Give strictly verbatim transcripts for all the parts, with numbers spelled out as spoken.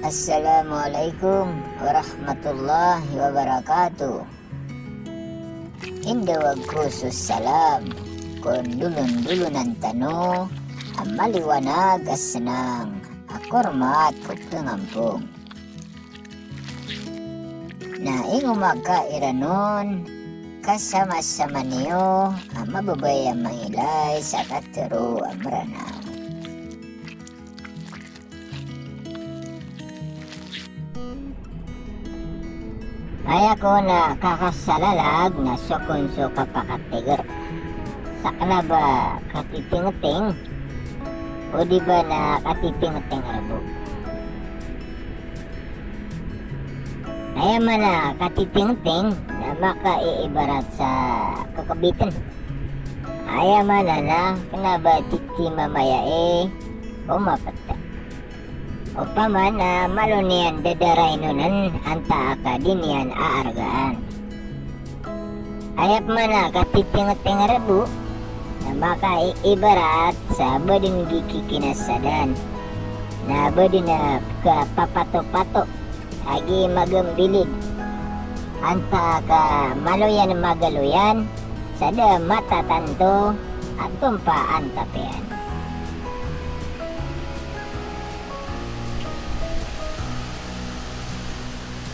Assalamu alaikum warahmatullahi wabarakatuh. Indawag ko so salam ko ndolondolonan tano a maliwanag a senang a kormat ko pengampong. Na ingoma ka iran on, kasamasama niyo a mababaya mangilay sa katero a Meranaw. Aya ko na kakasalalag na sokon so kapakatiger. Sa kena ba katitingting, o di ba na katitingting rebo. Aya mana katitingting na makaiibarat sa kakebiten. Aya mana na kena ba titi mamaya i o mapeta. Opama na malo niyan dadarainonen antaa ka di niyan aargaan. Aya pman a katitingting rebo na makaiibarat sa ba den gii kikinasadan, na ba den a kapapatopato a gii magembilid. Antaa ka malo iyan magaloyan sa da matatanto a tompa antapiyan.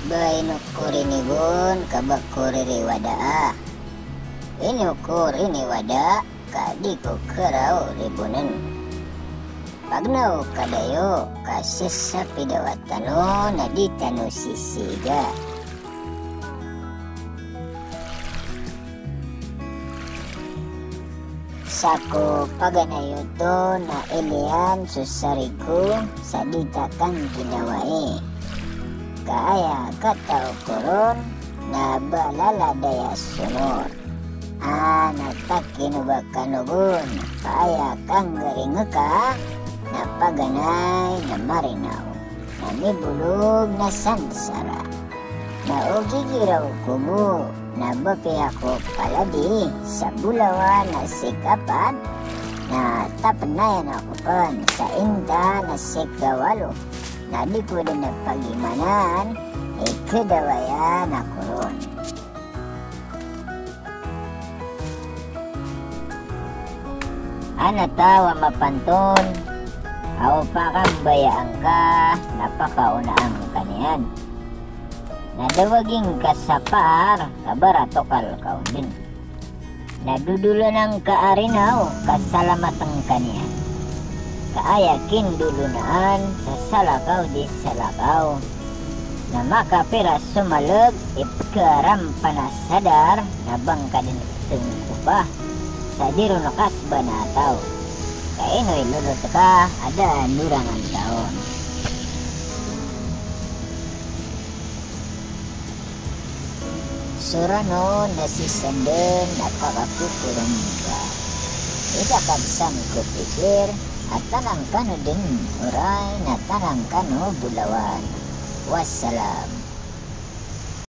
Ba ino ko rinigon ka ba ko ririwadaa? Ino ko riniwada ka di ko keraw ribonen? Pagnaw ka dayo ka sesapidawat tano na di tano sisiga. Sa ko paganay oto na iliyan so sarig ko sa di ta kangginawai. Ka aya kataw ko ron na ba laladaya sonor. A na takino ba kanogon ka aya kanggaring ka na paganay na marinaw na mibolog na sansara. Na o gigiraw ko bo na ba piya ko paladi sa bolawan a sikapat, na tapenayan ako pen sa inta na sikawalo, na di ko den pagimanan i kedawayan ako ron. Ana taw a mapanton a o pakambayaan ka na pakaonaan ka niyan. Na dawaging ka sa paar ka baratokal ka on den. Na dodolonan ka a rinaw ka salamaten ka niyan. Ka aya kindolonaan sa salakaw di salakaw. Na makapira so maleg i pekarampana sa dar na bangkaden tengkopa sa di ron kasbana a taw. Ka ino i lolot ka a da a norangan ka on. So ranon na sisenden a pakakokoron ka. Ida ka san ko pikir a tanang kano den oray na tanang kano bolawan. Wassalam.